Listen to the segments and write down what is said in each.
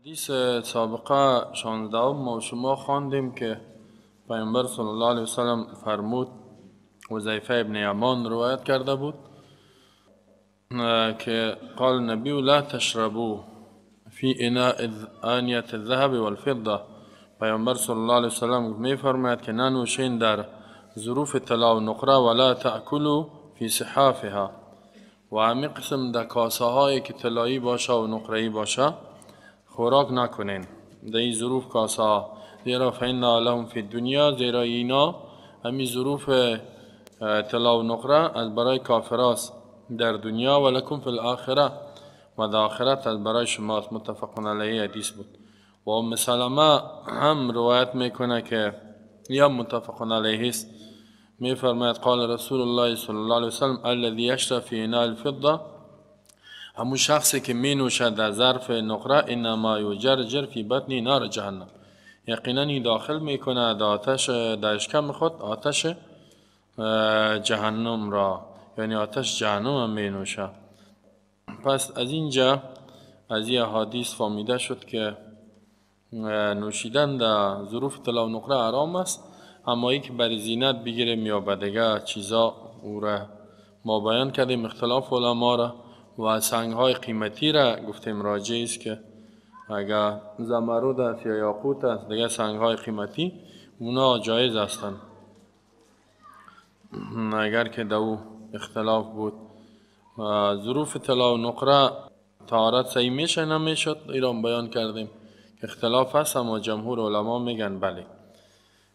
حدیث سابقه 16 ما شما خواندیم که پیامبر صلی الله علیه وسلم فرمود، حذیفه ابن یمان روایت کرده بود که قال النبی لا تشربوا فی اناء آنیة الذهب والفضة. پیامبر صلی الله علیه وسلم می فرماید که ننوشین در ظروف طلا و نقره، ولا تأکلوا فی صحافها، و همی قسم در کاسه هایی که طلایی باشه و نقره‌ای باشه خوراک نکنین در این ظروف کاسه ها، زیرا فإن لهم فی الدنیا، زیرا اینا همی ظروف طلا و نقره از برای کافراست در دنیا، و لکم فی الاخره، و در آخرت از برای شماست. متفق علیه حدیث بود. و ام سلمه هم روایت میکنه که یا متفق علیه است، میفرماید قال رسول الله صلی الله علیه وسلم الذی یشرب فی اناء الفضه، همون شخصی که می نوشد در ظرف نقره، انما یجرجر فی بطن نار جهنم، یقینا داخل میکنه در آتش، در اشکم خود آتش جهنم را، یعنی آتش جهنم هم می نوشه. پس از اینجا از این حدیث فهمیده شد که نوشیدن در ظروف طلا و نقره حرام است، اما ای که برای زینت بگیریم یا به دیگه چیزا، او را ما بیان کردیم اختلاف علما را، و سنگ های قیمتی را گفتیم راجع است که اگر زمرد است یا یاقوت است، دیگه سنگ های قیمتی اونا جایز هستند اگر که دو اختلاف بود. ظروف طلا و نقره طهارت صحیح میشه نمیشد، ایران بیان کردیم اختلاف هست، اما جمهور علما میگن بله.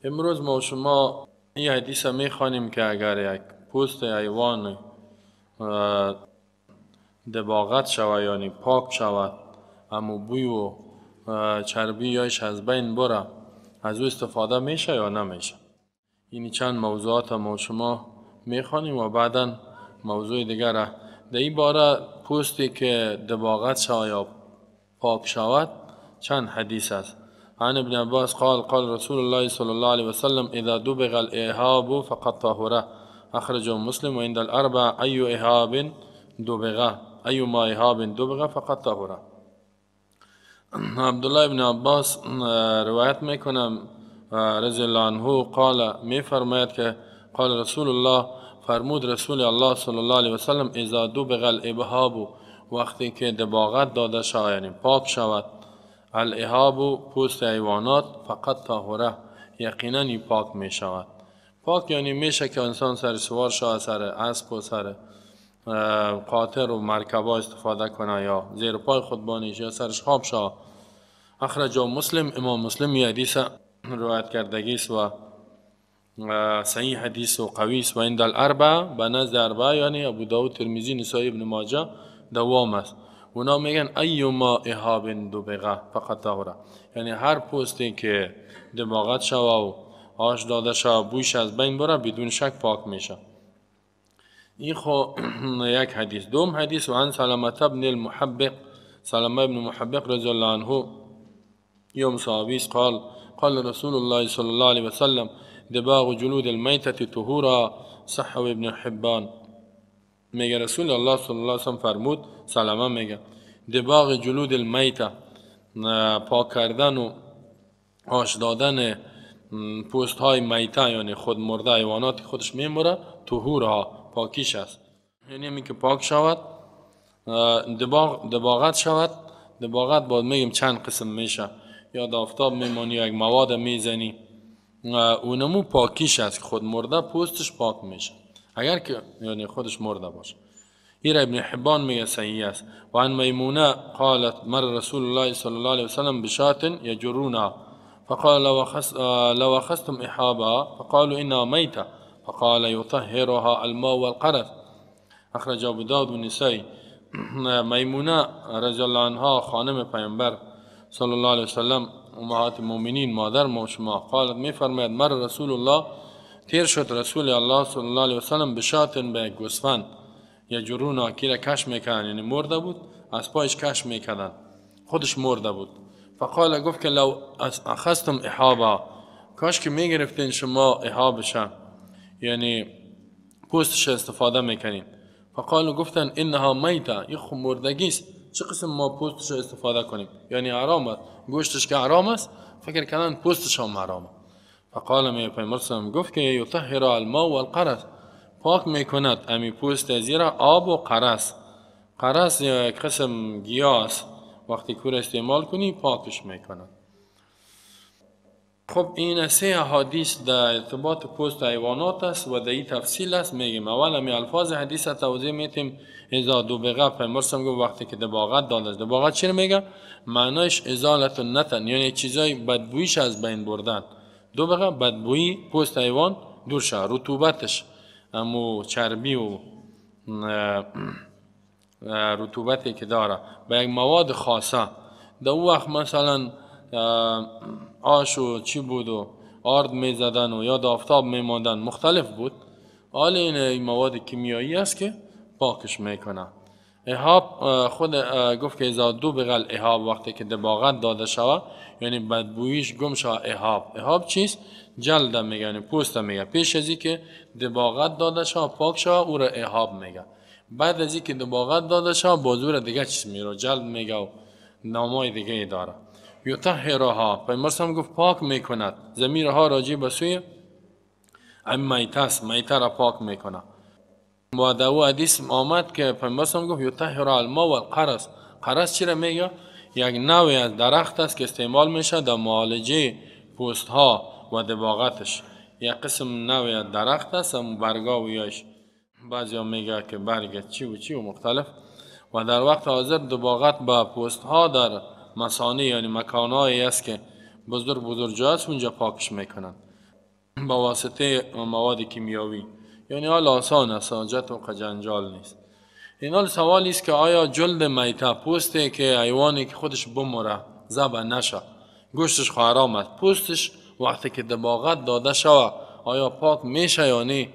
امروز ما شما این حدیث میخوانیم که اگر یک پوست حیوان دباغت شود، یعنی پاک شود، اما بوی و چربی یایش از بین بره، از او استفاده میشه یا نمیشه. این چند موضوعات ما شما میخوانیم و بعدا موضوع دیگر را. در این باره پوستی که دباغت شود یا پاک شود چند حدیث است. عن ابن عباس قال قال رسول الله صلى الله عليه وسلم اذا دبغ الاهاب فقد طهره، اخرجه مسلم. و عند الاربع ای اهاب دبغ، ای ما اهاب دبغ فقد طهره. عبدالله ابن عباس روایت میکنم رضی الله عنه قال، میفرماید که قال رسول الله، فرمود رسول الله صلی الله علیه وسلم اذا دبغ الابهاب، وقتی که دباغت داده شود یعنی پاک شود، الاهاب پوست حیوانات، فقط طهره، یقینا پاک می شود. پاک یعنی میشه که انسان سر سوار شود، سر اسب و سر قاطر و مرکبا استفاده کنه، یا زیر پای خود بانیش، یا سرش خواب شود. اخرج مسلم، امام مسلم یه حدیث روایت کردگی است و صحیح حدیث و قوی است. و عند الاربع، به نزد اربعه یعنی ابو داود، ترمذی، نسائی، ابن ماجه دوام است. اونا میگن ایما اهاب دبغه فقط طهره، یعنی هر پوستی که دباغت شوه و آش داده شوه، بویش از بین بره، بدون شک پاک میشه. این خو یک حدیث. دوم حدیث و عن سلمة بن المحبق، سلمة بن محبق رضی الله عنه یوم صحابی است، قال قال رسول الله صلی الله علیه وسلم دباغ جلود المیتة طهورا، صحه ابن حبان. میگه رسول الله صلی الله علیه وسلم فرمود، سلمه میگه دباغ جلود المیته، پاک کردن و آش دادن پوست های میته، یعنی خود مرده، حیوانات خودش میموره، طهورها پاکیش است، یعنی همین که پاک شود، دباغت شود. دباغت باید میگیم چند قسم میشه، یا در آفتاب میمانی، یا یک مواد میزنی، اونمو پاکیش است که خود مرده پوستش پاک میشه اگر که یعنی خودش مرده باشه. این ابن حبان میگه صحیح است. و عن میمونه قالت مر رسول الله صلی الله علیه وسلم بشاة یجرونها فقال لو اخذتم احابها فقالوا انها میته فقال يطهرها الماء والقرض، اخرج ابو داود والنسائی. میمونه رضی الله عنها خانم پیامبر صلی الله علیه وسلم، امهات المؤمنین، مادر ما شما، قالت میفرماید مر رسول الله، تیر شد رسول الله صلی الله علیه وسلم بشاتن، به یک گوسفند، یجرونا، کی را کش میکردن، یعنی مرده بود، از پایش کش میکردن، خودش مرده بود. فقال، گفت که لو اخذتم احابا، کاش که میگرفتین شما احابش، یعنی پوستش استفاده میکنین. فقالوا، گفتن انها میته، این خو مردگی است، چه قسم ما پوستش استفاده کنیم؟ یعنی حرام است، گوشتش که حرام است، فکر کردن پوستش هم حرام است. فقال می پیامبر گفت که یطهر الماء والقرص، پاک میکند امی پوست زیرا آب و قرص. قرص یک قسم گیاه است، وقتی کور استعمال کنی پاکش میکند. خب این سه حدیث در ارتباط پوست حیوانات است و در این تفصیل است. میگیم اول همی الفاظ حدیث توضیح میتیم. اذا دبغ، پیامبر گفت وقتی که دباغت داده است. دباغت چی میگه؟ معنایش ازالت النتن، یعنی چیزای بدبویش از بین بردن. دبغ بدبویی پوست حیوان دور شد، رطوبتش امو چربی و رطوبتی که داره به یک مواد خاصه. در او وقت مثلا آش و چی بود و آرد می زدن و یا در آفتاب می ماندن، مختلف بود. حال این مواد کیمیایی است که پاکش میکنه. اهاب خود گفت که اذا دبغ الاهاب، وقتی که دباغت داده شود یعنی بدبویش گم شود. اهاب، اهاب چیست؟ جلد میگه، یعنی پوست میگه. پیش از اینکه دباغت داده شود پاک شود او را اهاب میگه. بعد از اینکه دباغت داده شود باز او را دیگه چیز میره، جلد میگه و نامای دیگه داره. یطهرها، پیامبر گفت پاک میکند. ضمیرها راجع به سوی ام میته است، میته را پاک میکنه. و در او حدیث آمد که پیامبر گفت یطهر الماء والقرص. قرص چی را میگه؟ یک نوع از درخت است که استعمال میشه در معالجه پوست ها و دباغتش. یک قسم نوع از درخت است، برگا و یاش، بعضی میگه که برگ چی و چی و مختلف. و در وقت حاضر دباغت با پوست ها در مثانه، یعنی مکانهایی است که بزرگ بزرگ جا است، اونجا پاکش میکنن با واسطه مواد کیمیاوی. یعنی حال آسان است، حاجت و جنجال نیست. این حال سوالی است که آیا جلد میته، پوستی که حیوانی که خودش بمره ذبح نشه، گوشتش حرام است، پوستش وقتی که دباغت داده شوه آیا پاک میشه یا نه؟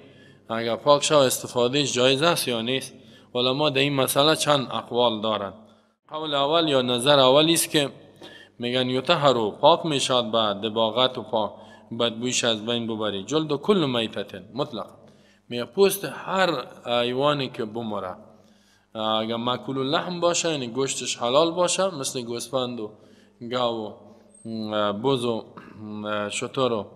اگر پاک شوه استفادهش جایز است یا نیست؟ علما در این مسئله چند اقوال دارند. قول اول یا نظر اول است که میگن یطهرو، پاک میشد با دباغت و پاک بدبویش از بین ببری. جلد کل میتتن مطلق، میگه پوست هر حیوانی که بمره، اگر ماکول اللحم باشه یعنی گوشتش حلال باشه، مثل گوسفند و گاو و بز و شتر و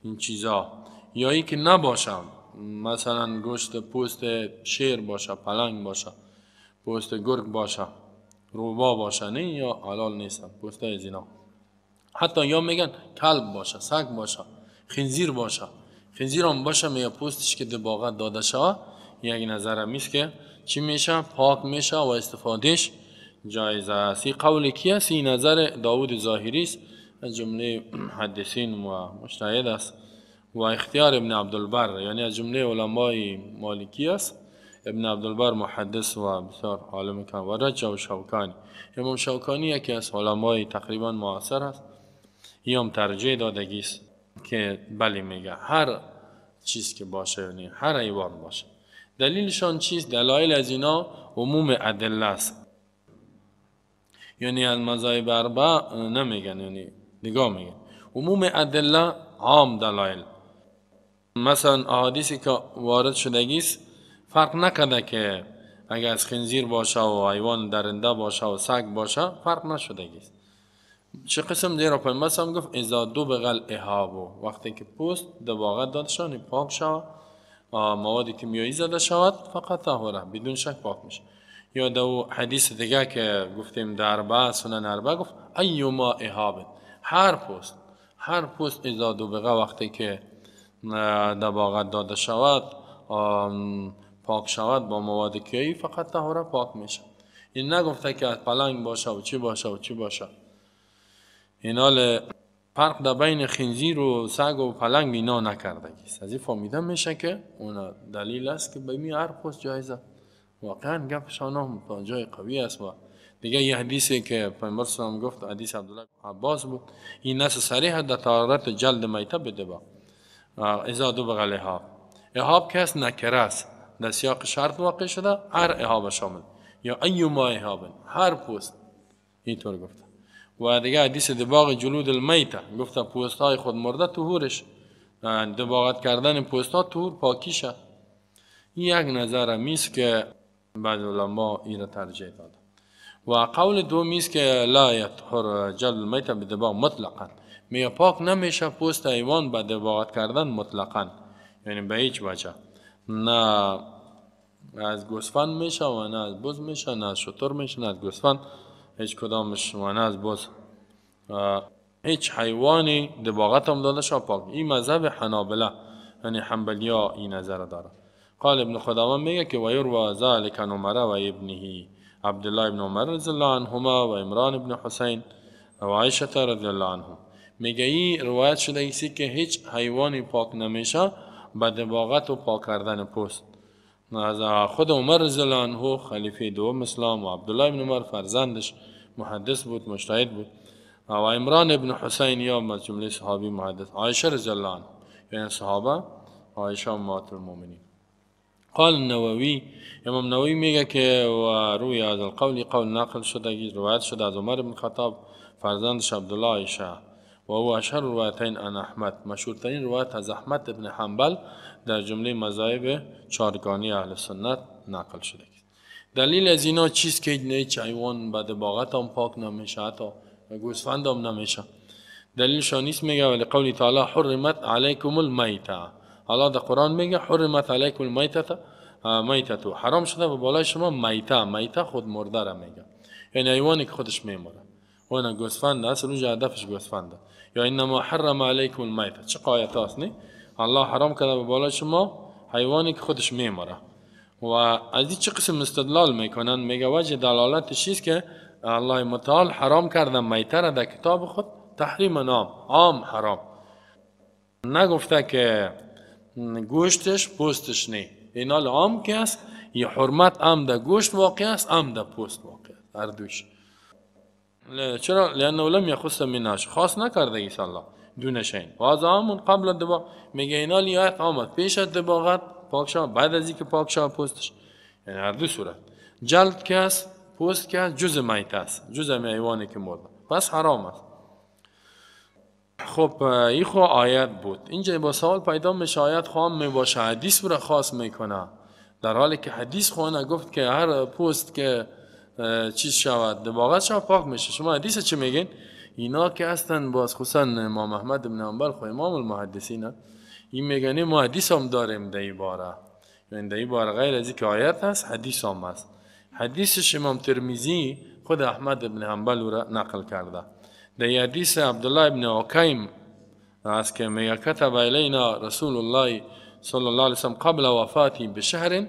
این چیزا، یا ای که نباشه، مثلا گوشت پوست شیر باشه، پلنگ باشه، پوست گرگ باشه، روبا باشه، نه یا حلال نیستن پوست از اینا. حتی یا میگن کلب باشه، سگ باشه، خنزیر باشه، خنزیر هم باشه، میگه پوستش که دباغت داده شوه، یک نظر میست که چی میشه؟ پاک میشه و استفادهش جایز است. این قول کی است؟ این نظر داود ظاهری است، از جمله محدثین و مجتهد است، و اختیار ابن عبدالبر، یعنی از جمله علمای مالکی است. ابن عبدالبر محدث و بسیار عالم کن و رجع و شوکانی. امام شوکانی یکی از علمای تقریبا معاصر است، این هم ترجیح دادگی است که بلی میگه هر چیز که باشه، یعنی هر حیوان باشه. دلیلشان چیست؟ دلایل از اینا عموم ادله است، یعنی از مذاهب اربعه نمیگن، یعنی نگاه میگن عموم ادله، عام دلایل. مثلا احادیثی که وارد شدگی است فرق نکرده که اگر از خنزیر باشه و حیوان درنده باشه و سگ باشه، فرق نشدگی است. چه قسم زیرا پیامبر هم گفت اذا دبغ الاهاب، وقتی که پوست دباغت داده شود، پاک شود، مواد کیمیایی زده شود، فقط طهوره، بدون شک پاک میشه. یا دو حدیث دیگه که گفتیم در اربعه، سنن اربعه، گفت ایما اهاب، هر پوست، هر پوست اذا دبغ، وقتی که دباغت داده شود، پاک شود با مواد کیمیایی، فقط طهوره پاک میشه. این نگفته که از پلنگ باشه و چی باشه و چی باشه. این حال فرق در بین خنزیر و سگ و پلنگ اینا نکردگی است. از این فهمیده میشه که اون دلیل است که به می هر پوست جایزه. واقعا گپشان هم تا جای قوی است. و دیگه یه حدیثی که پیامبر صلی الله علیه و گفت، حدیث عبدالله عباس بود، این نص صریح در طهارت جلد میته بده با اذا دبغ الاهاب. اهاب که است نکره است، در سیاق شرط واقع شده، هر اهاب شامل یا ایما اهاب، هر پوست، اینطور گفته. و دیگه حدیث دباغ جلود المیته، گفته پوست های خود مرده طهورش، دباغت کردن پوست ها طهور پاکیشه. این یک نظر میست که بعض علما این را ترجیح داده. و قول دومی است که لا یطهر جلد المیته بدباغ مطلقا، میگه پاک نمیشه پوست حیوان به دباغت کردن مطلقا، یعنی به هیچ وجه، نه از گوسفند میشه و نه از بز میشه، نه از شتر میشه، نه از گوسفند، هیچ کدامش و نه از بز، هیچ حیوانی دباغت هم داده شد پاک. این مذهب حنابله، یعنی حنبلیا این نظر داره. قال ابن قدامه میگه که و یروى ذلك عن عمر و ابنه عبدالله ابن عمر رضی الله عنهما و عمران ابن حسین و عایشه رضی الله عنهم. میگه این روایت شده ایسی که هیچ حیوانی پاک نمیشه به دباغت و پاک کردن پوست. از خود عمر رضی الله عنه خلیفه دوم اسلام و عبدالله ابن عمر فرزندش محدث بود، مجتهد بود، و عمران ابن حسین یا از جمله صحابی محدث، عایشه رضی الله عنه، یعنی صحابه عایشه امهات المؤمنین. قال النووی، امام نووی میگه که و روی از القول، قول نقل شده، روایت شده از عمر بن خطاب فرزندش عبدالله عایشه، و او اشهر روایتین عن احمد، مشهورترین روایت از احمد ابن حنبل در جمله مذاهب چهارگانه اهل سنت نقل شده. دلیل از اینا چیست که هیچ حیوان به دباغت هم پاک نمیشه، حتی گوسفند هم نمیشه. دلیلش نیست میگه ولی قولی تعالی حرمت علیکم المیته، الله در قرآن میگه حرمت علیکم المیته، میته حرام شده به بالای شما میته، میته خود مرده را میگه، یعنی حیوانی که خودش میمره، و نه گوسفند است، اونجا هدفش گوسفنده. یا انما حرم علیکم المیته، چه آیت است نه؟ الله حرام کرده به بالای شما حیوانی که خودش میمره. و از این چه قسم استدلال میکنن؟ میگه وجه دلالتش چیست که الله متعال حرام کرده میته را در کتاب خود تحریم نام عام حرام، نگفته که گوشتش پوستش نه، اینا عام که است، یه حرمت ام در گوشت واقع است، ام در پوست واقع است، هر دوش. چرا؟ لانه لم یخص منها، خاص نکرده ایس الله دون شین. و از عام قبل الدباغ، میگه اینا لیایت آمد پیش از دباغت پاک شد، بعد از اینکه پاک شد پوستش، یعنی هر دو صورت جلد که است، پوست که است، جزء میت است، جزء حیوانی که مرده، پس حرام است. خب این خو آیت بود. اینجا با سوال پیدا میشه آیت خو می باشه، حدیث را خاص میکنه، در حالی که حدیث خو گفت که هر پوست که چیز شود دباغت شود پاک میشه. شما حدیث چی میگین؟ اینا که هستن باز خصوصا امام احمد بن حنبل خو امام المحدثین، این میگن ما حدیث هم داریم در این باره، یعنی در این باره غیر از اینکه آیت هست حدیث هم هست. حدیثش امام ترمذی خود احمد بن حنبل را نقل کرده. در حدیث عبدالله ابن عکیم است که میگه کتب الینا رسول الله صلی الله علیه وسلم قبل وفاته بشهر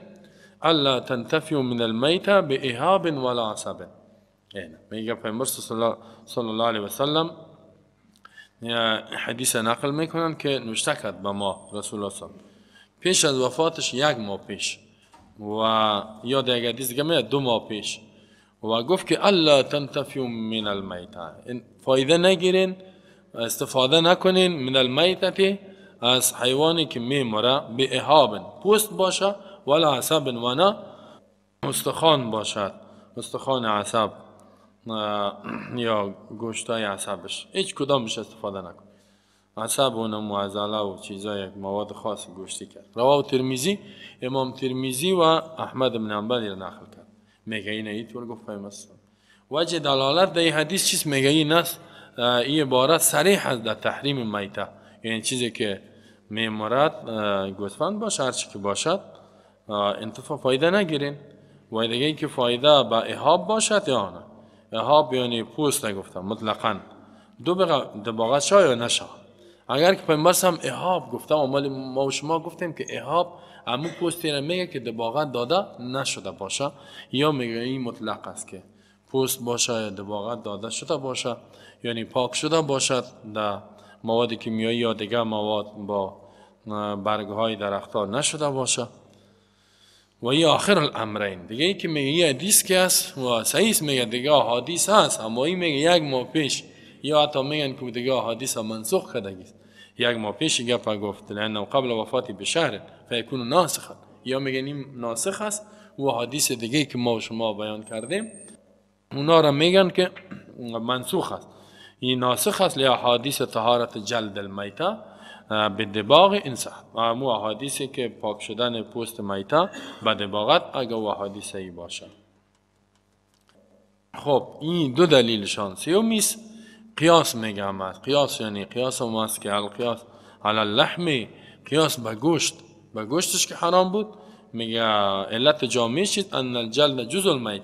الا تنتفعوا من المیته بإهاب ولا عصب. میگه پیامبر صلی الله علیه وسلم حدیث نقل میکنن که نوشته کرد به ما رسول الله صلی پیش از وفاتش یک ماه پیش، و یا در یک حدیث دیگه میاد 2 ماه پیش، و گفت که الا تنتفعوا من المیته، فایده نگیرین، استفاده نکنین من المیته، از حیوانی که میمره، به اهاب پوست باشه، ولا عصب و نه استخوان باشد، استخوان عصب یا گوشتای عصبش، هیچ کدامش استفاده نکن، عصب و نمو عضله و چیزای مواد خاص گوشتی کرد. رواه ترمذی، امام ترمذی و احمد بن حنبل را نقل کرد. میگه اینه اینطور گفت پیامبر. وجه دلالت در این حدیث چیست؟ میگه این است، این عبارت صریح است در تحریم میته، یعنی چیزی که میمرد گوسفند باشه هر چی که باشد انتفاع فایده نگیرین. و دیگه اینکه فایده به اهاب باشد یا نه. اهاب یعنی پوست نگفتم مطلقاً، دو دباغت شا یا نشا. اگر که پیامبر هم اهاب گفتم، ما و شما گفتیم که اهاب همون پوستی را میگه که دباغت داده نشده باشه، یا میگه این مطلق است که پوست باشه یا دباغت داده شده باشه، یعنی پاک شده باشد در مواد کیمیایی یا دیگه مواد با برگهای درختها نشده باشه. و این آخر الامرین. دیگه ای که میگه یه حدیث که است و صحیح میگه دیگه حدیث هست، اما این میگه یک ماه پیش، یا حتی میگن که دیگه حدیث منسوخ کرده، یک ماه پیش گپ گفت لانه قبل وفاتی بشهر فیکون ناسخا، یا میگن این ناسخ است و حدیث دیگه که ما و شما بیان کردیم اونا را میگن که منسوخ است، این ناسخ است لاحادیث طهارت جلد المیته به دباغ انصح، امو احادیثی که پاک شدن پوست میته به دباغت اگه و احادیث ای باشه. خب این دو دلیلشان. سیومیس قیاس میگم است. قیاس یعنی قیاس هم است که القیاس علی اللحم، قیاس به گوشت، به گوشتش که حرام بود. میگه علت جامعه چیست؟ ان الجلد جزء المیت،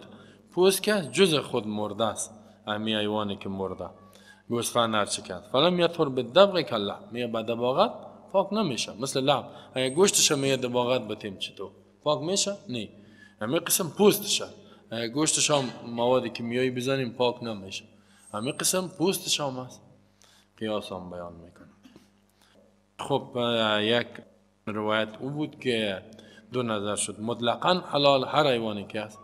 پوست که جزء خود مرده است، امی حیوانی که مرده گوسفند هرچی کرد. فلم یطهر بالدبغ کاللحم، میگه به دباغت پاک نمیشه، مثل لحم اگه گوشتش میگه دباغت بتیم چطور پاک میشه؟ نه. همین قسم پوستش، اگه گوشتش هم مواد کیمیایی بزنیم پاک نمیشه، همین قسم پوستش هم هست. قیاس هم بیان میکنه. خب یک روایت او بود که دو نظر شد، مطلقا حلال هر حیوانی که هست،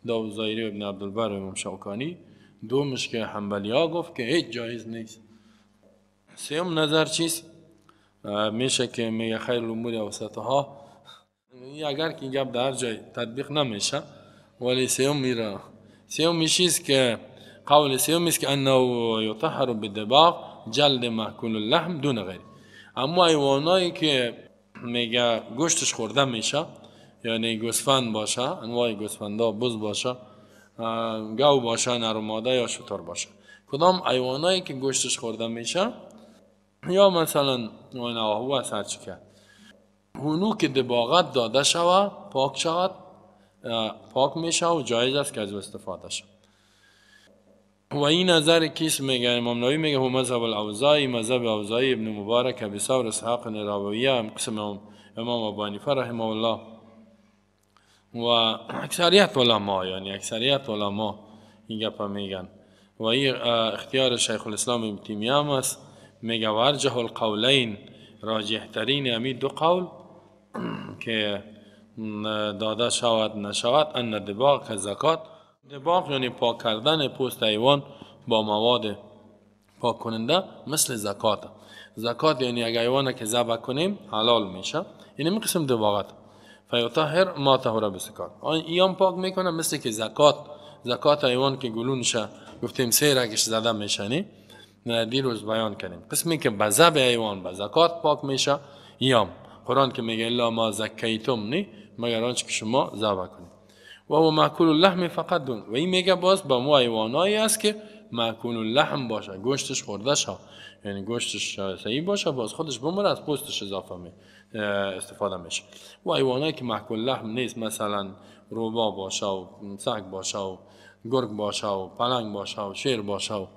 داود ظاهری و ابن عبدالبر و امام شوکانی. دومش که حنبلی ها گفت که هیچ جایز نیست. سوم نظر چیست؟ میشه که میگه خیر الامور اوسطها، اگر که این گپ در جای تطبیق نمیشه، ولی سوم میره. سوم چیست که قول سوم است که انه یطهر بالدباغ جلد مأکول اللحم دون غیر. اما حیوانایی که میگه گوشتش خورده میشه، یعنی گوسفند باشه، انواع گوسفندا، بز باشه، گاو باشه، نر و ماده یا شتر باشه، کدام حیوانایی که گوشتش خورده میشه یا مثلا آهو است هرچی که هونو که دباغت داده شود پاک شود، پاک میشه و جایز است که از او استفاده شود. و این نظر کیس میگه؟ امام نووی میگه هو مذهب الاوزاعی، مذهب اوزاعی، ابن مبارک، ابی ثور، اسحاق راهویه، هم قسم امام ابو حنیفه رحمه الله و اکثریت علما، یعنی اکثریت علما این گپ میگن. و این اختیار شیخ الاسلام ابن تیمیه هم است. میگه ورجح القولین، راجح ترین امی دو قول که داده شود نشود، ان دباغ زکات. دباغ یعنی پاک کردن پوست حیوان با مواد پاک کننده مثل زکات. زکات یعنی اگه حیوانه که ذبح کنیم حلال میشه، یعنی این قسم دباغت. فیطهر ما طهر بسکات، ایام پاک میکنه مثل که زکات. زکات حیوان که گلونشه گفتیم سه رگش زده میشه، نه دیروز بیان کردیم. قسمی که به ذبح حیوان به زکات پاک میشه، ایام قرآن که میگه الا ما زکیتم، نی مگر آنچه که شما ذبح کنید. و هو مأکول اللحم فقط دون. و این میگه باز با مو حیوانایی است که مأکول اللحم باشه، گوشتش خورده شه، یعنی گوشتش صحیح باشه، باز خودش بمره از پوستش اضافه می استفاده میشه. و حیوانایی که مأکول لحم نیست، مثلا روبا باشه و سگ باشه و گرگ باشه و پلنگ باشه و شیر باشه و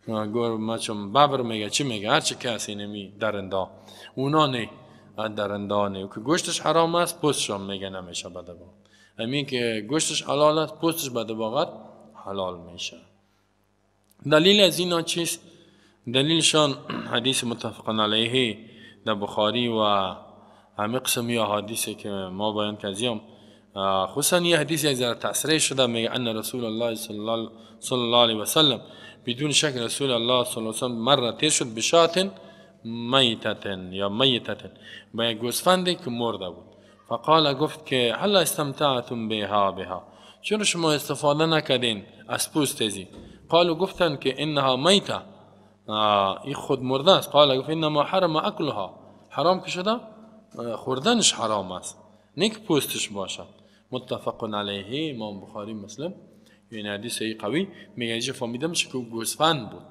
گرگ مچم ببر میگه چی میگه هر چی که هست، اینمی درنده اونا نه، درنده نه که گوشتش حرام است، پوستش هم میگه نمیشه بده با. همین که گوشتش حلال است، پوستش به دباغت حلال میشه. دلیل از اینا چیست؟ دلیلشان حدیث متفق علیه در بخاری و همه قسم یا حدیثی که ما بیان کردیم، خصوصا یه حدیث یک ذره تصریح شده، میگه ان رسول الله صلی الله علیه و سلم، بدون شک رسول الله صلی الله علیه و سلم مره تیر شد بشاتن میتتن یا میتتن، با یک گوسفندی که مرده بود. فقال گفت که هل استمتعتم بها، چرا شما استفاده نکردین از پوست ازی؟ قالوا گفتن که انها میته، این خود مرده است. قال گفت انما حرم اکلها، حرام که شده خوردنش حرام است، نه که پوستش باشد. متفق علیه، امام بخاری مسلم. یعنی حدیث قوی میگه اینجا فهمیده میشه که گوسفند بود،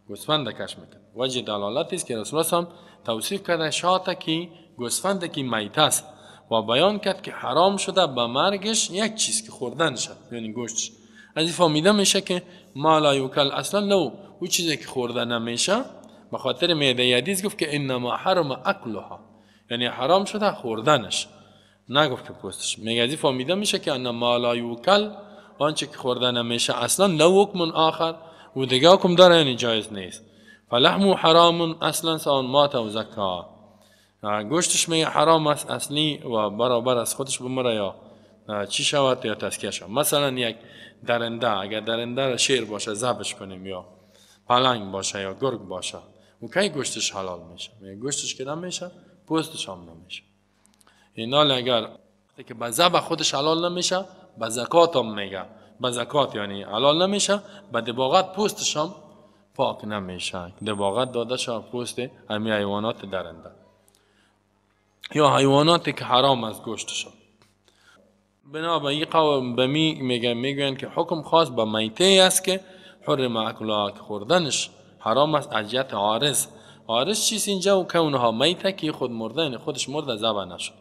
گوسفند کش میکرد. وجه دلالت است که رسول الله هم توصیف کرده شاته که گوسفند که میت است و بیان کرد که حرام شده به مرگش یک چیز که خوردن شد، یعنی گوشتش. از این فهمیده میشه که ما لا یوکل اصلا لو، او چیزی که خورده نمیشه، به خاطر معده حدیث گفت که انما حرم اکلها، یعنی حرام شده خوردنش، نگفت که پوستش. میگه از این فهمیده میشه که ان ما لا یوکل، آنچه که خورده نمیشه اصلا لو حکم آخر و دیگه حکم داره، یعنی جایز نیست. فلحم حرام اصلا سواء مات او زکا، گوشتش میگه حرام است اصلی و برابر از خودش بمره یا چی شود یا تزکیه شود. مثلا یک درنده، اگر درنده را شیر باشه ذبحش کنیم یا پلنگ باشه یا گرگ باشه، و کی گوشتش حلال میشه؟ میگه گوشتش که نمیشه، پوستش هم نمیشه. اینال اگر که به ذبح خودش حلال نمیشه، به زکات هم میگه، به زکات یعنی حلال نمیشه، به دباغت پوستش هم پاک نمیشه. دباغت داده شد پوست همین حیوانات درنده یا حیواناتی که حرام از گوشتشان. بنا به این قول به میگن که حکم خاص به میته است که حرم اکلها، که خوردنش حرام است از جهت عارض. عارض چیست اینجا؟ و کونها میته که خود مرده، یعنی خودش مرده ذبح نشد.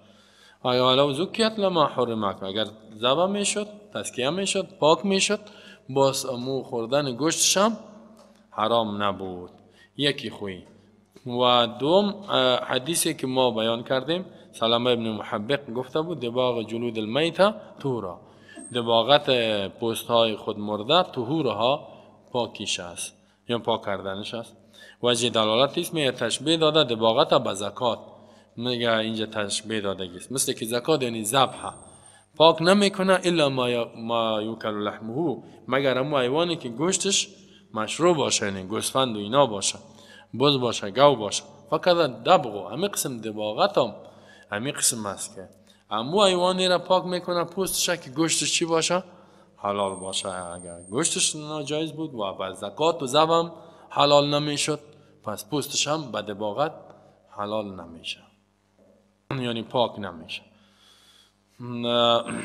اگر لو زکیت لما حرم اکلها، اگر ذبح میشد، تزکیه میشد، پاک میشد، باز امو خوردن گوشتش هم حرام نبود. یکی خویی. و دوم حدیثی که ما بیان کردیم، سلمه ابن محبق گفته بود دباغ جلود المیته طهورا، دباغت پوست های خود مرده طهورها پاکیش است، یا پاک کردنش است. وجه دلالت است، میگه تشبیه داده دباغت به زکات، میگه اینجا تشبیه داده است، مثل که زکات یعنی ذبح پاک نمیکنه الا ما یوکل لحمه، مگر امو حیوانی که گوشتش مشروع باشه، یعنی گوسفند و اینا باشه، بز باشه، گاو باشه. فقط دبغو همه قسم دباغت هم همه قسم است که امو حیوانی را پاک میکنه پوستش که گوشتش چی باشه؟ حلال باشه. اگر گوشتش ناجایز بود و بعد زکات و ذبح هم حلال نمیشد، پس پوستش هم به دباغت حلال نمیشه، یعنی پاک نمیشه.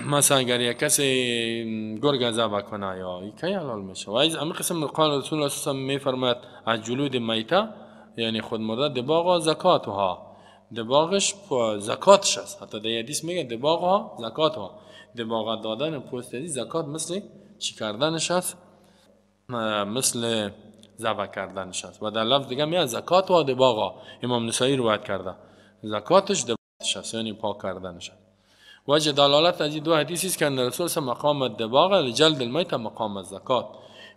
مثلا اگر یک کسی گرگ ذبح کنه یا کی حلال میشه. و از همین قسم قال رسول الله صلی الله علیه و میفرماید از جلود میته، یعنی خود مرده، دباغ زکاتها، دباغش زکاتش است. حتی در حدیث میگه دباغها زکاتها، دباغ دادن پوست زکات مثل چی کردنش است؟ مثل ذبح کردنش است. و در لفظ دیگه میاد زکات و دباغ، امام نسائی روایت کرده، زکاتش دباغش است، یعنی پاک کردنش است. وجه دلالت از این دو حدیث است که ان رسول صلی مقام الدباغ لجلد المیت مقام الزکات،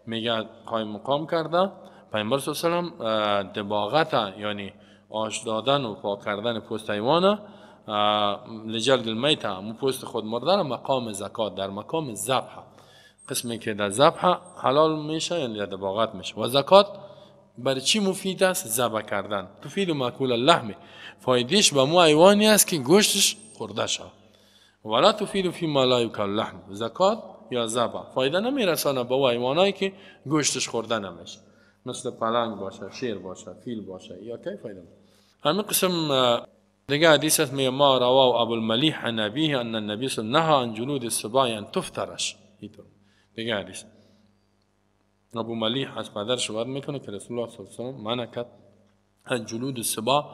میگه قایم مقام کرده پیامبر صلی الله علیه و سلم دباغت، یعنی آش دادن و پاک کردن پوست حیوان لجلد المیت، مو پوست خود مرده، مقام زکات، در مقام ذبح، قسمی که در ذبح حلال میشه یعنی در دباغت میشه. و زکات برای چی مفید است؟ ذبح کردن. تفید ماکول اللحم، فایدهش به مو حیوانی است که گوشتش خورده شد. ولا تفید فی ما لا یوکل لحم، زکات یا ذبح فایده نمیرسانه به او حیوانایی که گوشتش خورده نمیشه، مثل پلنگ باشه، شیر باشه، فیل باشه، یا کی فایده میده. همین قسم دیگه حدیث است، میگه ما رواه ابو الملیح عن ابیه ان النبی صلی الله علیه و نهى عن جلود السباع ان تفترش. اینطور دیگه حدیث ابو ملیح از پدرش روایت میکنه که رسول الله صلی الله علیه و سلم منع کرد از جلود السباع،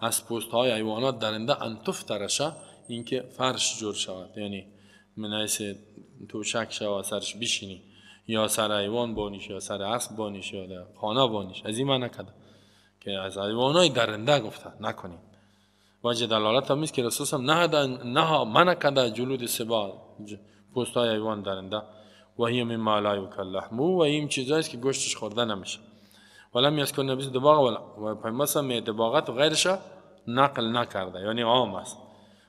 از پوست های حیوانات درنده، ان تفترشه، اینکه فرش جور شود، یعنی منعکس توشک شود، سرش بشینی، یا سر حیوان بانیش، یا سر اسب بانیش، یا در خانه بانیش. از این منع کرده که از حیوانای درنده گفته نکنیم. وجه دلالت هم است که رسول الله نه منع کرده جلود سباع، پوست های حیوان درنده، و هی مما لا یوکل لحمه، و این چیزایی است که گوشتش خورده نمیشه. ولم یذکر النبی دباغ، و پیامبر دباغت و غیرش نقل نکرده، یعنی عام است.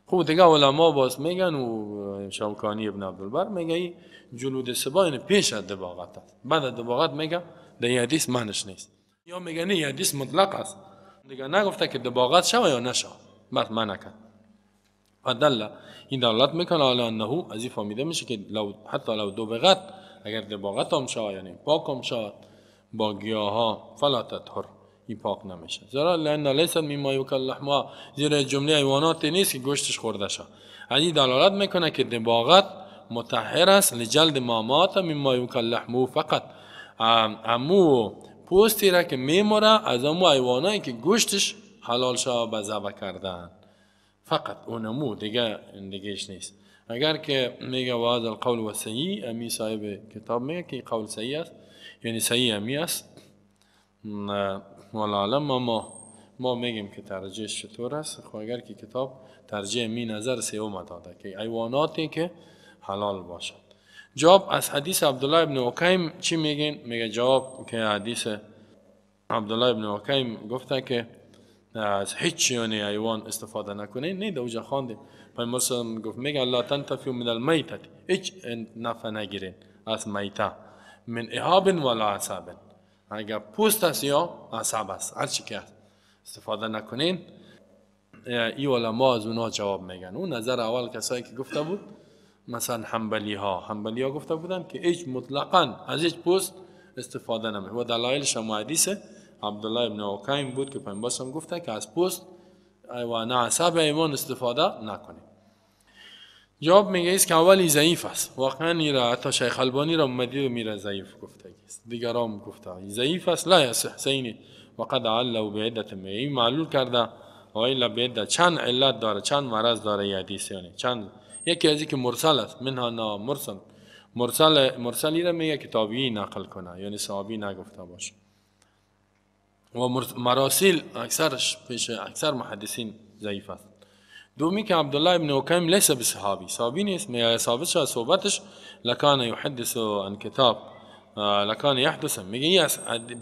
خب دیگه علما باز میگن و شوکانی ابن عبدالبر میگه جلود سبا یعنی پیش از دباغت است، بعد از دباغت میگه در این حدیث معنیش نیست، یا میگه نه این حدیث مطلق است، دیگه نگفته که دباغت شوه یا نشوه، بس منع کرد. فدل این دلالت میکنه علی انه، از این فهمیده میشه که لو حتی لو دبغت، اگر دباغت هم شوه یعنی پاک هم شود با گیاها، فلا تطهر، این پاک نمیشه، زیرا لان لیس مما یوکل لحمها، زیرا جمله حیوانات نیست که گوشتش خورده شد. از این دلالت میکنه که دباغت مطهر است لجلد ما مات مما یوکل لحمه فقط، امو پوستی را که میموره از امو حیوانایی که گوشتش حلال شد به ذبح کردن، فقط اونمو دیگه دیگهش نیست. اگر که میگه و هذا القول و صحیح، امی صاحب کتاب میگه که قول صحیح است، یعنی صحیح امی است. والله اعلم. ما میگیم که ترجیحش چطور است. خب اگر که کتاب ترجیح می نظر سوم داده که حیواناتی که حلال باشد. جواب از حدیث عبدالله ابن عکیم چی میگین؟ میگه جواب که حدیث عبدالله ابن عکیم گفته که از هیچ یعنی حیوان استفاده نکنین، نه دوجا خواندیم. پیامبر گفت میگه لا تنتفعوا من المیتة، هیچ نفع نگیرین از میته، من اهاب ولا عصب، اگر پوست است یا عصب است، هر چی که است استفاده نکنین. ای علما از اونا جواب میگن. اون نظر اول کسایی که گفته بود مثلا حنبلی ها گفته بودن که هیچ مطلقاً از هیچ پوست استفاده نمیشه، و دلایلش هم حدیث عبدالله ابن عکیم بود که پیامبر هم گفته که از پوست و نه عصب حیوان استفاده نکنیم. جواب میگه است که اولی ضعیف است. واقعا ایرا حتی شیخ البانی را مدیر میره ضعیف گفته است، دیگرام گفته ضعیف است، لا یصح صحیح. وقد عله بعدة، این معلول کرده و الا بعدة، چند علت داره، چند مرض داره این حدیث، یعنی چند. یکی از که مرسل است، منها نا مرسل، مرسلی را میگه که تابعی نقل کنه، یعنی صحابی نگفته باشه. و مراسیل اکثرش پیش اکثر محدثین ضعیف است. دومی که عبدالله ابن عکیم لیس بصحابی، صحابی نیست، میگه ثابت شد صحبتش لکان یحدث عن کتاب، لکان یحدث، میگه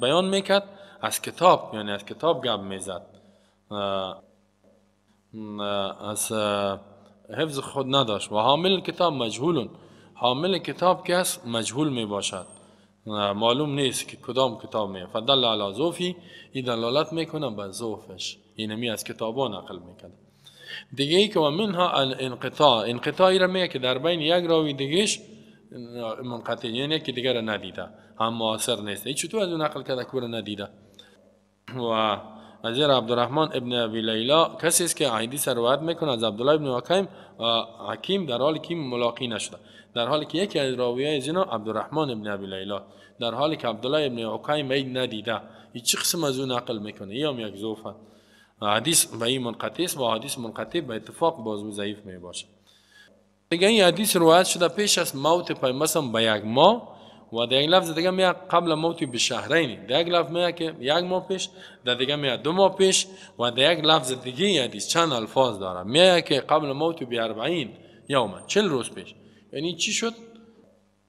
بیان میکرد از کتاب، یعنی از کتاب گپ میزد، از حفظ خود نداشت. و حامل کتاب مجهول، حامل کتاب که است مجهول می باشد، معلوم نیست که کدام کتاب می. فدل علی ضعفی، این دلالت میکنه به ضعفش، اینمی از کتابا نقل میکنه. دیگه ای که و منها الانقطاع، انقطاعی را میگه که در بین یک راوی دیگهش منقطع، یعنی که دیگه را ندیده، هم معاصر نیست، این چطور از اون نقل کرده که ندیده. و از عبدالرحمن ابن ابی لیلا کسی است که حدیث روایت میکنه از عبدالله ابن عکیم و حکیم، در حالی که ملاقی نشده، در حالی که یکی از راویای زینا عبدالرحمن ابن ابی لیلا، در حالی که عبدالله ابن عکیم ای ندیده، این چه قسم از اون نقل میکنه؟ این هم یک ضعف. حدیث به این منقطع است و حدیث منقطع به اتفاق باز ضعیف می باشه. دیگه این حدیث روایت شده پیش از موت پیامبر به یک ماه، و در یک لفظ دیگه میاد قبل موت بشهرین، در یک لفظ میاد که یک ماه پیش، در دیگه میاد 2 ماه پیش، و در یک لفظ دیگه این حدیث چند الفاظ داره، میاد که قبل موت ب 40 یوما، 40 روز پیش. یعنی چی شد؟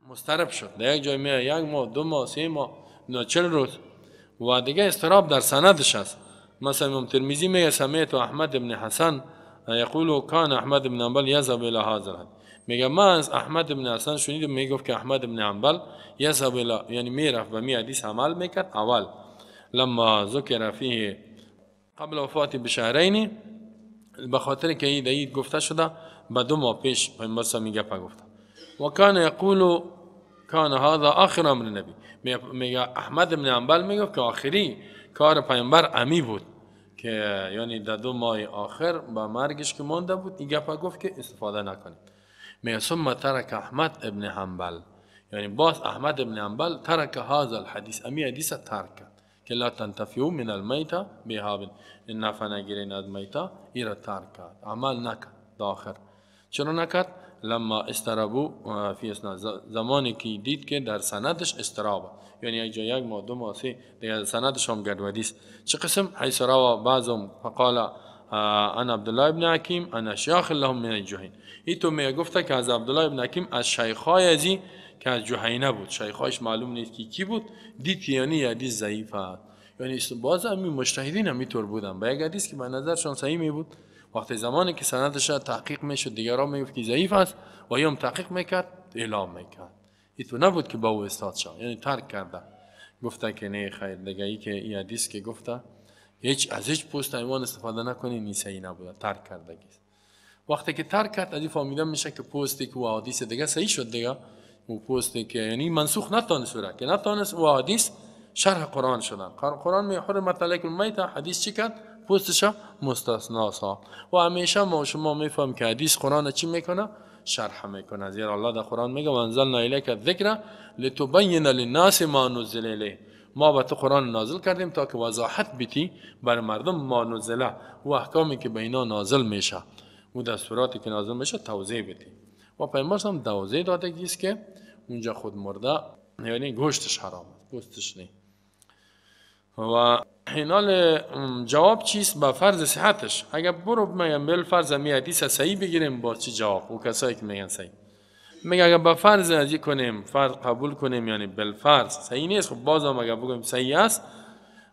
مضطرب شد. در یک جای میاد 1 ماه، 2 ماه، 3 ماه، نه 40 روز. و دیگه اضطراب در سندش است. مثلا امام ترمذی میگه سمعت احمد بن حسن یقول کان احمد بن حنبل یذهب الی هذا الحدیث، میگه من از احمد بن حسن شنیدم میگفت که احمد بن حنبل یذهب الی، یعنی میرفت به می حدیث عمل میکرد اول لما ذکر فیه قبل وفاته بشهرین، به خاطر که این گفته شده به 2 ماه پیش پیامبر صلی الله علیه و گفته. و کان یقول کان هذا آخر امر النبی، میگه احمد بن حنبل میگفت که آخری کار پیامبر امی بود، که یعنی در 2 ماه آخر با مرگش که مانده بود این گپ گفت که استفاده نکنید. میگه ثم ترک احمد ابن حنبل، یعنی باز احمد ابن حنبل ترک هذا الحدیث، امی حدیث ترک کرد که لا تنتفعوا من المیته بهاب، نفع نگیرین از میته، ای را ترک کرد، عمل نکرد داخل. چرا نکرد؟ لما استرابو فی اسناد، زمانی که دید که در سندش استرابه، یعنی یک جای 1 ماه 2 ماه 3 دیگه سندش هم گډوډی است. چه قسم؟ حیث روا بعضهم فقال انا عبدالله ابن حکیم انا شیخ لهم من الجهین، این تو می گفته که از عبدالله ابن حکیم از شیخای ازی که از جهینه بود، شیخایش معلوم نیست که کی بود، دید که یعنی حدیث ضعیف است. یعنی باز هم مجتهدین هم اینطور بودن، با یک حدیث که به نظرشان صحیح می بود، وقتی زمانی که سندش تحقیق میشد دیگران میگفت که ضعیف است و هم تحقیق میکرد اعلام میکرد. این تو نبود که با او استاد شد، یعنی ترک کرده، گفته که نه خیر دیگه ای که این حدیث که گفته هیچ از هیچ پوست حیوان استفاده نکنی، نیسایی نبوده، ترک کرده. وقتی که ترک کرد از این فهمیده میشه که پوستی که و حدیث دیگه صحیح شد دیگه، و پوستی که یعنی منسوخ نتانست، که نتانست و حدیث شرح قرآن شدن. قرآن می حرمت علیکم المیته، حدیث چی کرد؟ پوستش مستثنا ساخت. و همیشه ما شما میفهم که حدیث قرآن چی میکنه؟ شرح میکنه. زیرا الله در قرآن میگه و انزلنا الیک الذکر لتبین للناس ما نزل الیه، ما به تو قرآن نازل کردیم تا که وضاحت بیتی بر مردم ما نزله و احکامی که به اینا نازل میشه و دستوراتی که نازل میشه توضیح بدی. و پیامبر هم توضیح داده است که اونجا خود مرده یعنی گوشتش حرام است، پوستش نه. و اینال جواب چیست؟ با فرض صحتش. اگر برو میگم بالفرض می حدیث صحیح بگیریم با چی جواب؟ و کسایی که میگن صحیح میگه اگر با فرض ازی کنیم، فرض قبول کنیم، یعنی بالفرض صحیح نیست، خب بازم اگر بگیم صحیح است،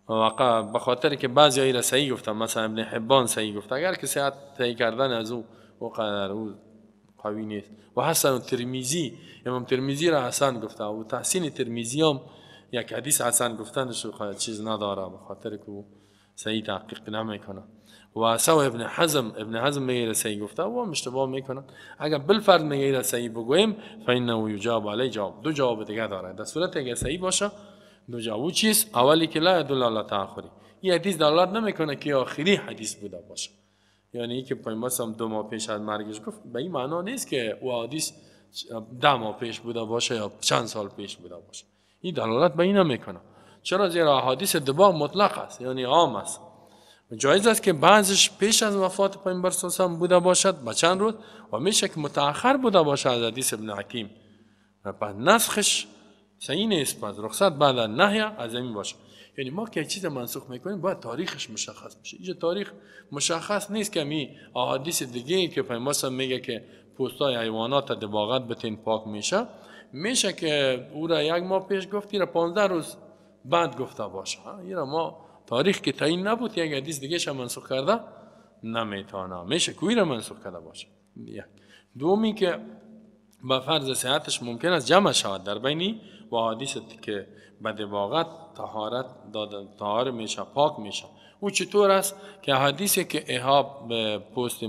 واقعا به خاطر که بعضی را صحیح گفتن، مثلا ابن حبان صحیح گفت، اگر که صحت صحیح کردن از او قدر او قوی نیست. و حسن ترمذی، امام ترمذی را حسن گفته و تحسین ترمذی هم یک حدیث حسن گفتنش چیز نداره، به خاطر که صحیح تحقیق نمیکنه. و سو ابن حزم، ابن حزم میگه صحیح گفته و هم اشتباه میکنن. اگر بالفرض میگه صحیح بگوییم فانه یجاب علی جواب، دو جواب دیگه داره در صورت اگر صحیح باشه. دو جواب چیست؟ اولی که لا یدل علی تأخری، این حدیث دلالت نمیکنه که آخری حدیث بوده باشه، یعنی ای که پیامبر 2 ماه پیش از مرگش گفت به این معنا نیست که او حدیث 10 ماه پیش بوده باشه یا چند سال پیش بوده باشه. این دلالت به این نمیکنه. چرا؟ زیرا احادیث دباغ مطلق است، یعنی عام است. جایز است که بعضش پیش از وفات پیامبر صلی الله علیه و بوده باشد با چند روز، و میشه که متأخر بوده باشه از حدیث ابن حکیم. پس نسخش صحیح نیست، پس رخصت بعد از نهی از این باشه. یعنی ما که چیز منسوخ میکنیم باید تاریخش مشخص بشه. اینجا تاریخ مشخص نیست که می احادیث دیگه که پیامبر میگه که پوستای حیوانات دباغت بتین پاک میشه، میشه که او را 1 ماه پیش گفت، را 15 روز بعد گفته باشه. این ما تاریخ که تعیین نبود، یک حدیث دیگه شما منسوخ کرده نمیتونه، میشه که را منسوخ کرده باشه. یک دومی که با فرض صحتش ممکن است جمع شود در بینی و حدیث که به دباغت طهارت دادن طاهر میشه، پاک میشه. او چطور است که حدیثی که اهاب به پوست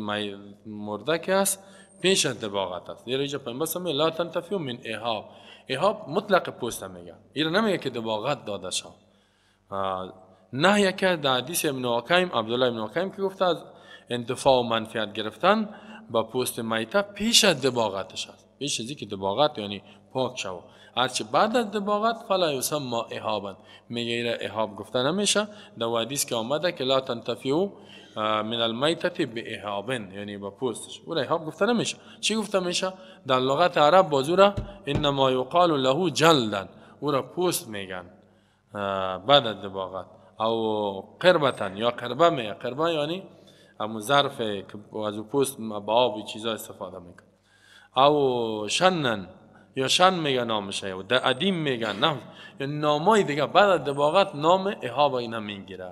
مرده که است پیش از دباغت است. زیرا اینجا پیامبر صلی لا تنتفعوا من اهاب، اهاب مطلق پوست میگه، این نمیگه که دباغت داده شد. نه که در حدیث ابن حکیم، عبدالله ابن حکیم که گفته از انتفاع و منفعت گرفتن با پوست میته پیش از دباغتش است، پیش از اینکه دباغت یعنی پاک شود. هرچه بعد از دباغت فلا یسمى اهابا، میگه ایره اهاب گفته نمیشه. در حدیث که آمده که لا تنتفعوا من المیتة باهاب، یعنی با پوستش، او را اهاب گفته نمیشه. چی گفته میشه؟ در لغت عرب باز او را انما یقال له جلدا، او را پوست میگن بعد از دباغت. او قربتن یا قربه میگه، قربه یعنی همون ظرف که از پوست با آب چیزا استفاده میکنه. او شنن یا شن میگه نامشه، یا ادیم میگن، نه یا نامای دیگه بعد از دباغت نام اهاب اینا میگیره.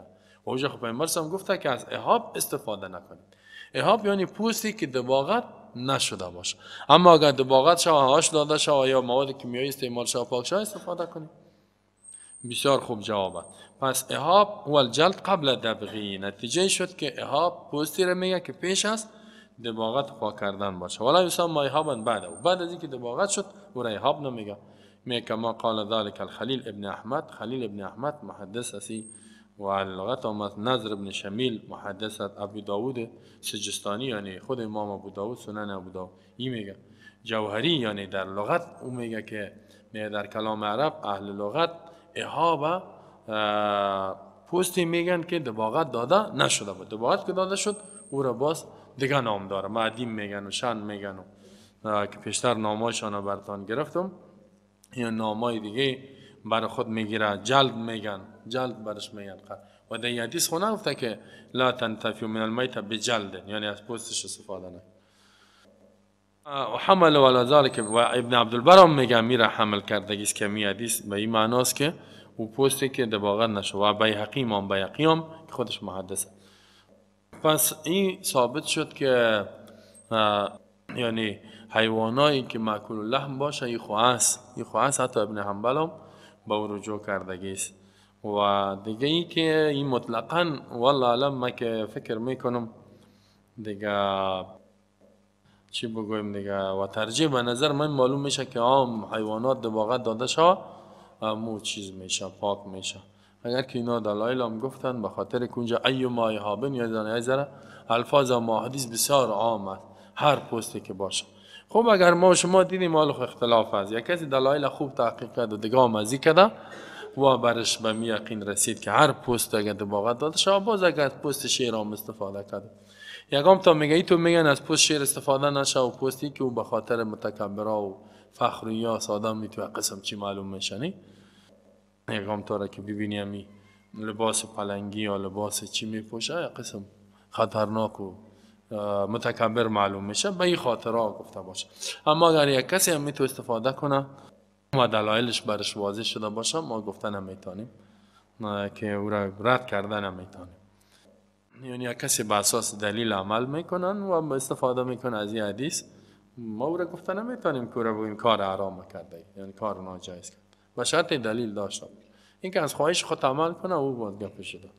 و اونجا خب پیامبر هم گفته که از اهاب استفاده نکنید. اهاب یعنی پوستی که دباغت نشده باشه. اما اگر دباغت شوه، آش داده شوه یا مواد کیمیایی استعمال شوه، پاک شوه، استفاده کنید. بسیار خوب جواب است. پس اهاب هو الجلد قبل دبغی، نتیجه شد که اهاب پوستی را میگه که پیش از دباغت پاک کردن باشه. ولا یسمى اهابا بعد، بعد از اینکه دباغت شد او را اهاب نمیگه. میگه کما قال ذلك الخلیل ابن احمد، خلیل ابن احمد محدث اسی و لغت آمد. نظر ابن شمیل محدث ابو داود سجستانی، یعنی خود امام ابو داود سنن ابو داود این میگه. جوهری یعنی در لغت او میگه که میگه در کلام عرب اهل لغت اهاب پوستی میگن که دباغت داده نشده بود، دباغت که داده شد او را باز دیگه نام داره، معدیم میگن و شن میگن و که پیشتر نامایشان رو برتان گرفتم، یا نامای دیگه برای خود میگیره، جلد میگن، جلد برش میگن. و در حدیث خونه گفته که لا تنتفعوا من المیت بجلد، یعنی از پوستش استفاده نکن. و حمل ولا ذلك، و ابن عبدالبر هم میگه میره حمل کردگیست که می حدیث به این معناست که او پوستی که دباغت نشه. و بیهقی، امام بیهقی هم که خودش محدثه. پس این ثابت شد که یعنی حیوانایی که مأکول اللحم باشه این خو است، این خو است. حتی ابن حنبل هم به او رجوع کردگیست. و دیگه ای که این مطلقاً والله اعلم، من که فکر میکنم دیگه چی بگویم دیگه، و ترجیح به نظر من معلوم میشه که عام حیوانات دباغت داده شوه مو چیز میشه، پاک میشه. اگر که اینا دلایل هم گفتن به خاطر که اونجا ایما اهابن یا زنه ذره الفاظ و حدیث بسیار عام است، هر پوستی که باشه. خب اگر ما شما دیدیم حال اختلاف است، یک کسی دلایل خوب تحقیق کرد و دیگه هم ازی کرده و برش به می یقین رسید که هر پوست اگر دباغت داده شوه، باز اگر از پوست شیر هم استفاده کرد، یکم تا میگه ای تو میگن از پوست شیر استفاده نشه و پوستی که او به خاطر متکبرا و فخریا ساده میتونه قسم چی معلوم میشنی، یکم تا را که ببینی همی لباس پلنگی یا لباس چی میپوشه یا قسم خطرناک و متکبر معلوم میشه، به این خاطرها گفته باشه. اما اگر یک کسی هم میتونه استفاده کنه و دلایلش برش واضح شده باشه، ما گفته نمیتونیم که او را رد کرده نمیتونیم. یعنی یک کسی به اساس دلیل عمل میکنن و استفاده میکنه از این حدیث، ما او را گفته نمیتونیم که او را بگوییم کار حرام کرده، یعنی کار ناجایز کرده، و شرط دلیل داشته باشه. این که از خواهش خود عمل کنه او باید گپ شده.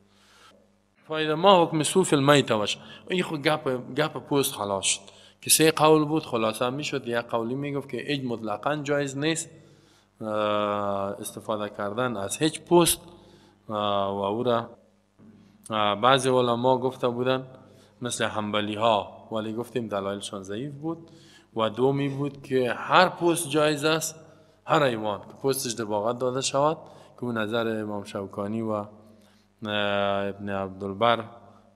فایده ما حکم صوف المیته باشه. این خود گپ پوست خلاص شد که سه قول بود، خلاصه میشد. یک قولی میگفت که هیچ مطلقاً جایز نیست استفاده کردن از هیچ پوست، و او را بعضی علما گفته بودن مثل حنبلی ها، ولی گفتیم دلایلشان ضعیف بود. و دومی بود که هر پوست جایز است، هر حیوان که پوستش دباغت داده شود، که اون نظر امام شوکانی و ابن عبدالبر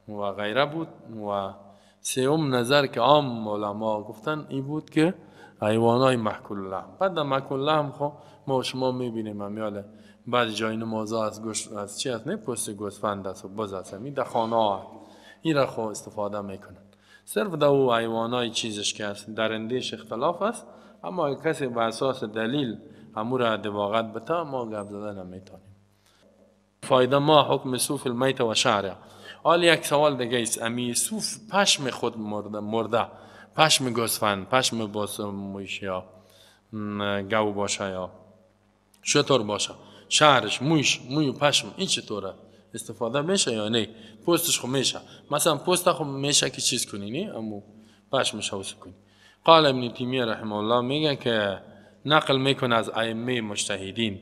و غیره بود. و سوم نظر که عام علما گفتن این بود که حیوانای محکول لحم. بعد محکول لحم خب ما شما میبینیم امیال بعضی جای نمازا از گوشت از چی است، نه پوست گوسفند است و بز است، می در خانه ها این را خو استفاده میکنن. صرف در او حیوانای چیزش که است درندهش اختلاف است، اما اگه کسی به اساس دلیل امور را دباغت بته ما گپ زده نمیتونیم. فایده ما حکم صوف المیت و شعره. حال یک سوال دیگه است، امی صوف پشم خود مرده، پشم گوسفند، پشم باس مویش یا گاو باشه یا شتر باشه، شعرش مویش موی و پشم این چطوره استفاده میشه یا نه؟ پوستش خو میشه، مثلا پوست خو میشه که چیز کنی نه، اما پشمش حوس کنی. قال ابن تیمیه رحمه الله میگه که نقل میکنه از ائمه مجتهدین،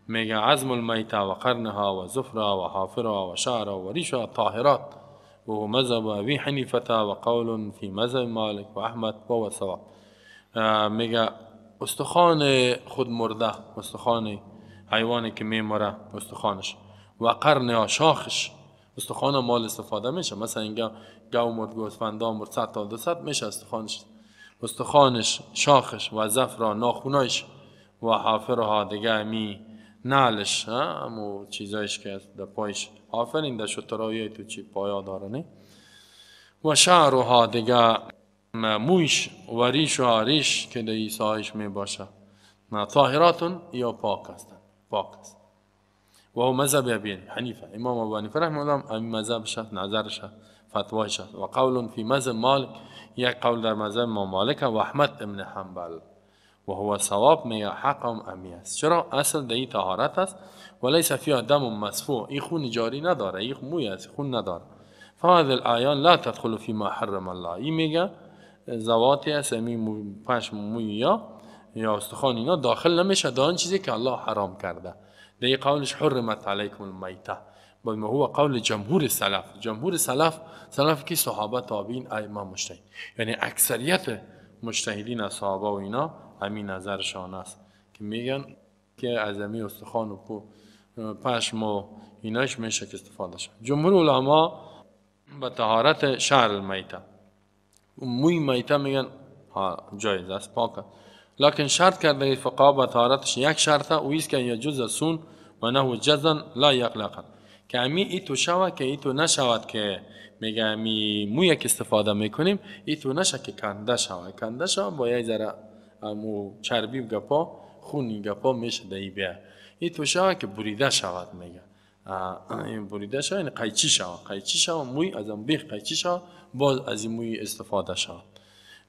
میگه عظم المیته و قرنها و ظفرها و حافرها و شعرها و ریشها طاهرات، و هو مذهب ابی حنیفه و قول فی مذهب مالک و احمد و صواب. میگه استخوان خود مرده، استخوان حیوانی که میمره استخوانش، و قرن شاخش، استخوان مال استفاده میشه، مثلا اینجا گاو مرد، گوسفندا مرد، 100 تا 200 میشه استخوانش، استخوانش، شاخش و ظفرها، ناخونایش و حافرها دیگه می نعلش، همو چیزایش که در پایش حافر این در شترایی تو چی پایا داره نه، و شعرها دیگه مویش و ریش و ریش که در ایسایش می باشه، طاهراتون یا پاک هستن، پاک است. و هو مذهب ابی حنیفه، امام ابو حنیفه رحمه الله هم مذهبش است، نظرش است، فتوایش است. و قول فی مذهب مالک، یک قول در مذهب امام مالک و احمد ابن حنبل، و هو صواب، میگه حق هم امی است. چرا؟ اصل در این طهارت است، و لیس فیها دم مسفوح، این خون جاری نداره، این موی است، خون نداره. فهذه الاعیان لا تدخل فيما حرم الله. این میگه زواتی است، امی پشم موی یا استخوان اینا داخل نمیشه در آن چیزی که الله حرام کرده. در این قولش حرمت علیکم المیته، بما هو قول جمهور سلف. جمهور سلف، سلف کی؟ صحابه، تابعین، ائمه، مجتهدین، یعنی اکثریت مجتهدین از صحابه و اینا همین نظرشان است که میگن که از امی استخوان و پشم و ایناش میشه که استفاده شد. جمهور علما به طهارت شعر المیته، موی میته میگن جایز است، پاک است، لکن شرط کرده فقها به طهارتش یک شرطه، او است که یجوز سون و نه جزن لا یقلق، که امی ایتو شود که ایتو نشود، که میگه امی موی که استفاده میکنیم ایتو نشه که کنده شود، کنده شود با یک ذره امو چربی گپا خونی گپا میشه دهی بیا، ایتو شود که بریده شود، میگه این بریده شود یعنی قیچی شود، قیچی شود موی از آن بیخ قیچی شود، باز از این موی استفاده شود،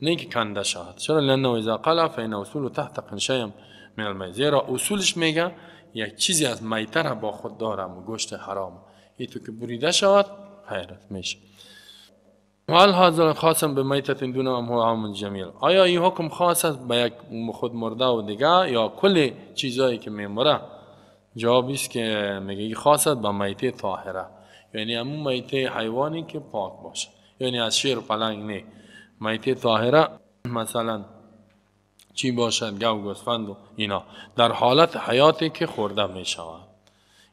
نه اینکه کنده شود. چرا؟ لانه اذا قلع فان اصول تحت قنشیم من المیت، زیرا اصولش میگه یک چیزی از میته را با خود دارم و گوشت حرام، این تو که بریده شود خیرت میشه. وهل هذا خاص بمیتة دون ام هو عام جمیل، آیا این حکم خاص است به یک خود مرده و دیگه یا کل چیزایی که میمره؟ جواب است که میگه این خاص است به میته طاهره، یعنی همون میته حیوانی که پاک باشه، یعنی از شیر و پلنگ نه، میته طاهره مثلا چی باشد، گاو، گوسفند و اینا، در حالت حیاتی که خورده می شود.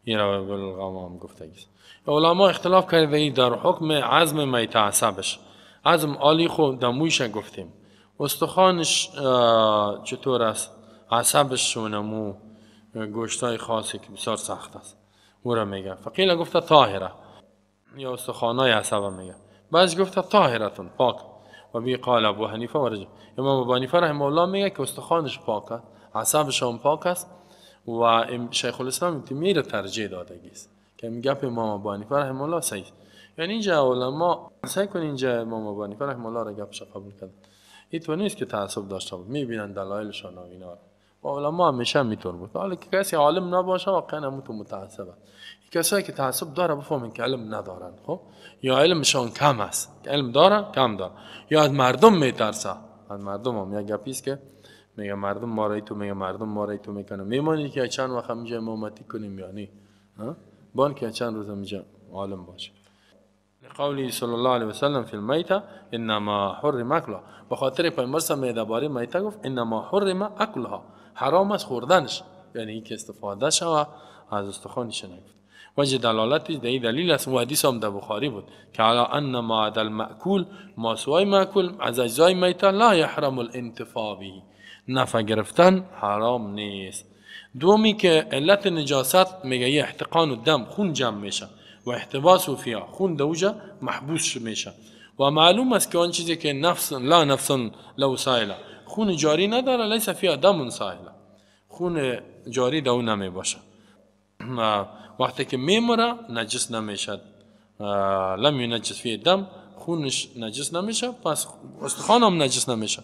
این را بالغمام گفته است. علما اختلاف کرده ای در حکم عظم میته عصبش. عظم عالی خو دمویش گفتیم، استخوانش چطور است، عصبش و نمو گوشتای خاصی که بسیار سخت است او را میگه. فقیل گفته طاهره یا استخوانای عصبه میگه، بعضی گفته طاهرتون پاک. و بی قال ابو حنیفه و رجل، امام ابو حنیفه رحمه الله میگه که استخوانش پاک است، عصبش هم پاک است، و شیخ الاسلام تیمیه را ترجیح دادگی است که میگه امام ابو حنیفه رحمه الله صحیح. یعنی اینجا علما سعی کن اینجا امام ابو حنیفه رحمه الله را گپش قبول کردن، این تو نیست که تعصب داشته بود، میبینن دلایلشان و اینا و علما همیشه میتون بود. حالا که کسی عالم نباشه واقعا همون تو متعصبه. کسایی که تعصب داره بفهمن که علم ندارن، خب یا علمشان کم است، علم داره کم داره، یا از مردم میترسه. از مردم هم یک گپی است که میگه مردم ما را تو میگه مردم ما را تو میکنه، میمانی که چند وقت اینجا امامتی کنیم یا نه، بان که چند روز اینجا عالم باشه. قولی صلی الله علیه وسلم فی المیته انما حرم اکلها. به خاطر پیامبر صلی درباره میته گفت انما حرم اکلها، حرام است خوردنش، یعنی که استفاده شوه از استخوانش نگفت. وجه دلالتی در این دلیل است و حدیث هم در بخاری بود که علی ان ما عدا المأکول، ما سوای مأکول از اجزای میته لا یحرم الانتفاع به، نفع گرفتن حرام نیست. دومی که علت نجاست میگه یه احتقان و دم، خون جمع میشه و احتباس و فیا، خون دوجه محبوس میشه و معلوم است که آن چیزی که نفس لا نفس لو سایله، خون جاری نداره، لیس فیا دم سایله، خون جاری دو نمی باشه. وقتی که میمره نجس نمیشد، لم ینجس فی دم، خونش نجس نمیشه، پس استخوان هم نجس نمیشه.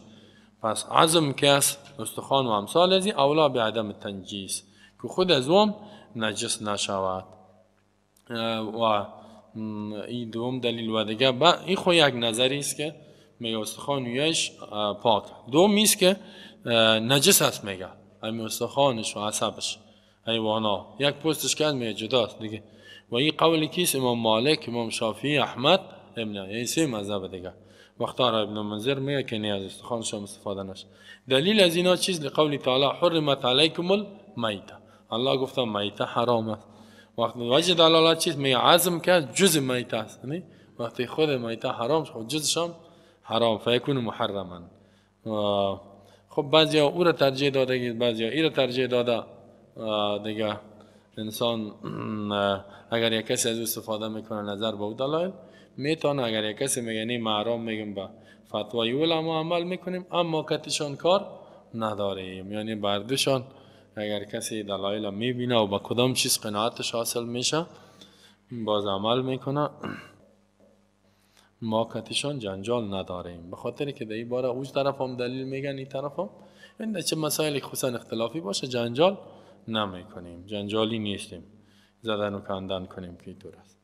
پس عزم که است استخوان و امثال ازی اولا به عدم تنجیس که خود از وام نجس نشود. و این دوم دلیل و دیگه این خو یک نظری است که میگه استخوان ویش پاک. دوم است که نجس است، میگه همین استخوانش و عصبش حیوانا یک پوستش که میگه جداست دیگه. و این قول کیست؟ امام مالک، امام شافعی، احمد ابن، یعنی سه مذهب دیگه. واختار ابن منذر میگه که نه از استخوانش هم استفاده نشه. دلیل از اینا چیز لقول تعالی حرمت علیکم المیته، الله گفته میته حرام است. وقتی وجه دلالت چیز میگه عزم که جز میته است، یعنی وقتی خود میته حرام شد جزش هم حرام، فیکون محرما. خب بعضیا او را ترجیح داده، بعضیا ای را ترجیح داده دیگه. انسان اگر یک کسی از او استفاده میکنه نظر به او دلایل میتونه، اگر یک کسی میگه نه محرم میگم به فتوای علما عمل میکنیم، اما کتشان کار نداریم، یعنی بردشان اگر کسی دلایل میبینه و با کدام چیز قناعتش حاصل میشه باز عمل میکنه، ما کتشان جنجال نداریم، به خاطر که در این باره اوج طرف هم دلیل میگن این طرف هم، این چه مسائل خصوصا اختلافی باشه جنجال نمیکنیم، جنجالی نیستیم، زدن و کندن کنیم که اینطور است.